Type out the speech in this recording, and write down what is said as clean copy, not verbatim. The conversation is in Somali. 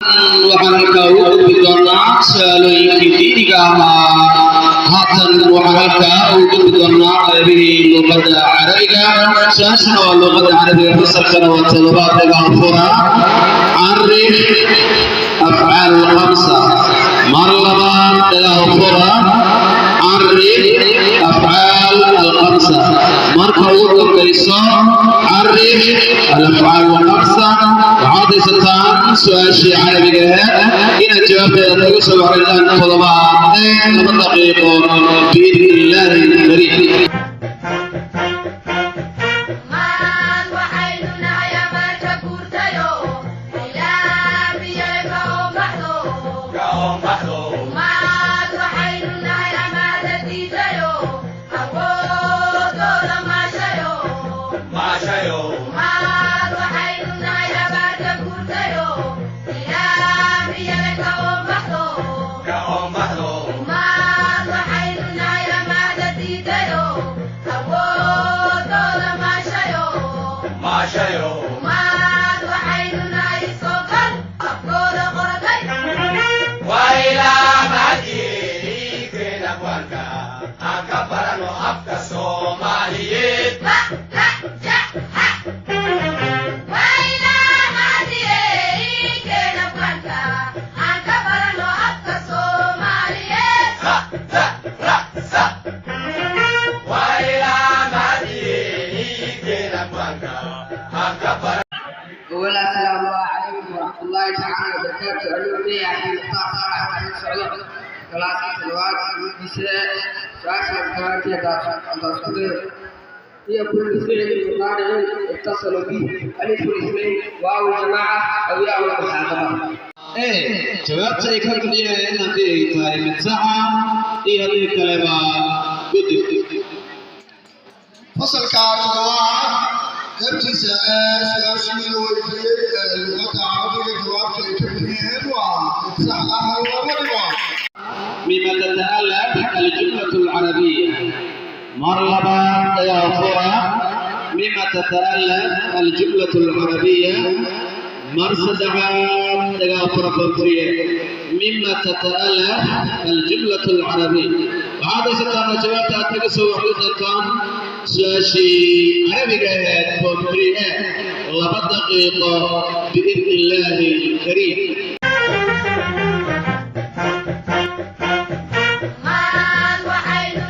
Waxaan halkaa ugu gudbi doonaa su-aalooyinkii diiniga ahaa. Haatan waxaan halkaa ugu gudbi doonaa qaybihii luqadda Carabiga. Su-aashana waa luqadda Carabiga, fasalkana waa toddobaad. Dhagaa fura. عرف أفعال الخمسة. Mar labaad dhagaa fura. عرف أفعال الخمسة. Marka ugu dambayso, عرف الأفعال الخمسة. Waxaad haysataan su-aashii Carabiga aheed inaad jawaabteeda kaga soo waxraysaan toddobaad ee 2 daqiiqo, biidni illaahi alkariim. Maad waxaynu nahay abaarka guurtayo ilaa biyale ka oombaxdo. Maad waxaynu nahay amaahda diidayo, awoodooda maashayo. Maad waxaynu nahay abaarka guurtayo ilaa biyale ka oombaxdo. Maad waxaynu nahay amaahda diidayo, awoodooda maashayo. Maad waxaynu nahay soogal afkooda qoratay. Waa mahadyeelikeena qwaanka aan ka barano afka Soomaaliyeed. Ba la ja ha. Waa mahadiyeikeena qanka aan ka barano afka Soomaaliyeed. Sa ta ra sa. Waa ilaa mahadyeelikeena qwaanka aan ka barano. أولا، السلام الله عليكم ورحمة الله تعالى وبركاته. أنا لي أحمد مختار صالح وحنا سعود class toddobaad group-giisa. Su-aasha jawaabteeda haddaan هي كل فعل مضارع اتصل به ألف الاثنين، واو الجماعة، أو ياء المخاطبة. Ee jawaabta ay ka bixiyeen haddii ay tahay mid saxa iyo haddii kaleba gudub. Fasalka toddobaad qaybtiisa ee su-aashii la weydiiyey ee luqadda Carabiga, jawaabta ay ka bixiyeen waa mid sax ah, laba dhibcood. مما تتألف الجملة العربية؟ Mar labaad ayaa fura. مما تتألف الجملة العربية؟ Mar saddexaad ayaa fura. Kontriye, مما تتألف الجملة العربية؟ Waxaad haysataan jawaabta aad kaga soo waxli doontaan su-aashii Carabiga ahayd form 3A, 2 daqiiqo, biidni illaahi alkariim.